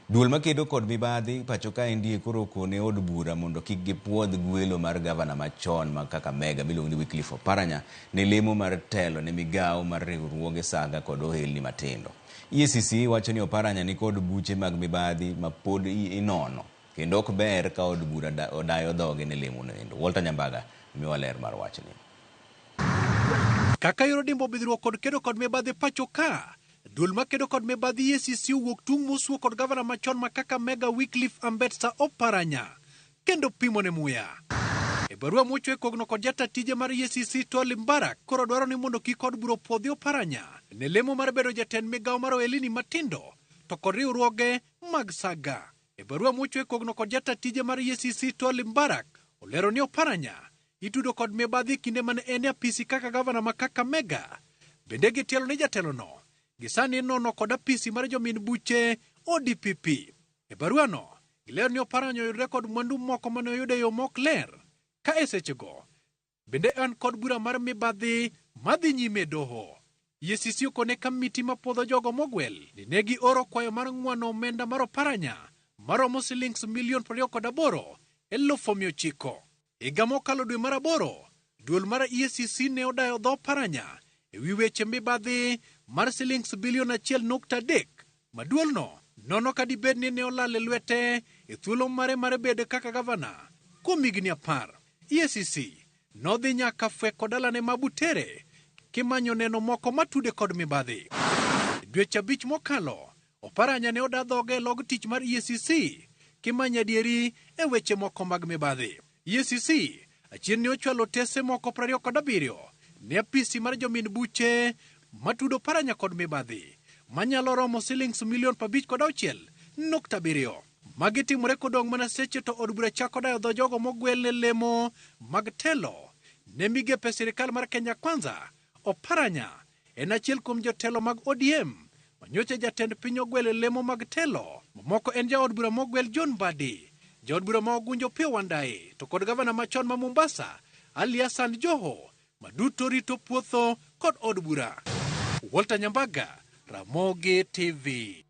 Duol makedo kod mibadhi pacho kaendi koro okone od bura mondo kik gipuodh gwelo mar gavana machon ma Kakamega miluongo ni Wycliffe Oparanya ne lemo mar telo ne migawo mar riwruoge saga kod ohelni matindo. EACC wacho ni Oparanya nikod buche mag mibadhi ma pod inono kendo ok ber ka od bura odayo dhoge ne lemo noendo. Walter Nyambaga miwa ler mar wachni. Kaka yor dimbo bidhruok kod kedo kod mibadhi pacho ka, duol makedo kod mibadhi EACC owuok tung' mosuo kod gavana machon ma Kakamega Wycliffe Ambetsa Oparanya kendo pimone muya. E barua mochwe kogno kod jata tije mar EACC Twalib Mbarak koro dwaro ni mondo kik od bura opuodhi Oparanya ne lemo mar bedo jatend migawo mar ohelni matindo to kod riwruoge mag saga. E barua mochwe kogno kod jata tije mar EACC Twalib Mbarak olero ni Oparanya itudo kod mibadhi kinde mane en e apisi kaka gavana ma Kakamega. Bende gitielo ni jatelono gisani inono kod apisi mar jomin buche ODPP. E baruano, gilero ni Oparanya oyudre kod mwandu moko mane oyudo e yo mok ler ka e sechego bende en kod bura mar mibadhi madhi nyime e doho. EACC okone kamiti mapuodho jogo mogwel ni ne gioro kwayo mar ng'wano omenda mar Oparanya maromo silings milion 28,900. Higa mokalo dwe mar aboro, duol mar EACC ne odayo dho Oparanya e wi weche mibadhi mar silings bilion 1.3 ma duolno nono ka dibed ni ne olal e lwete e thuolo mare mar bedo kaka gavana kuom higni 10. EACC nodhi nyaka fweko dalane ma Butere kimanyo neno moko matude kod mibadhi. Dweche 5 mokalo, Oparanya ne oda dhoge e log tich mar EACC kimanyo adieri e weche moko mag mibadhi. EACC achien ne ochwalo otese moko 27 ne apisi mar jomin buche matudo Oparanya kod mibadhi manyalo romo silings milion 56.7. Magi timore kodong' mana seche to od bura chako dayo dho jogo mogwel ne lemo mag telo ne migepe sirikal mar Kenya Kwanza. Oparanya en achiel kuom jotelo mag ODM manyocha jatend piny ogwel e lemo mag telo. Mamoko en jaod bura mogwel John Mbadi, jaod bura ma Ogunjo Opiyo Wandayi to kod gavana machon ma Mombasa Ali Hassan Joho maduto rito puotho kod od bura. Walter Nyambaga, Ramogi TV.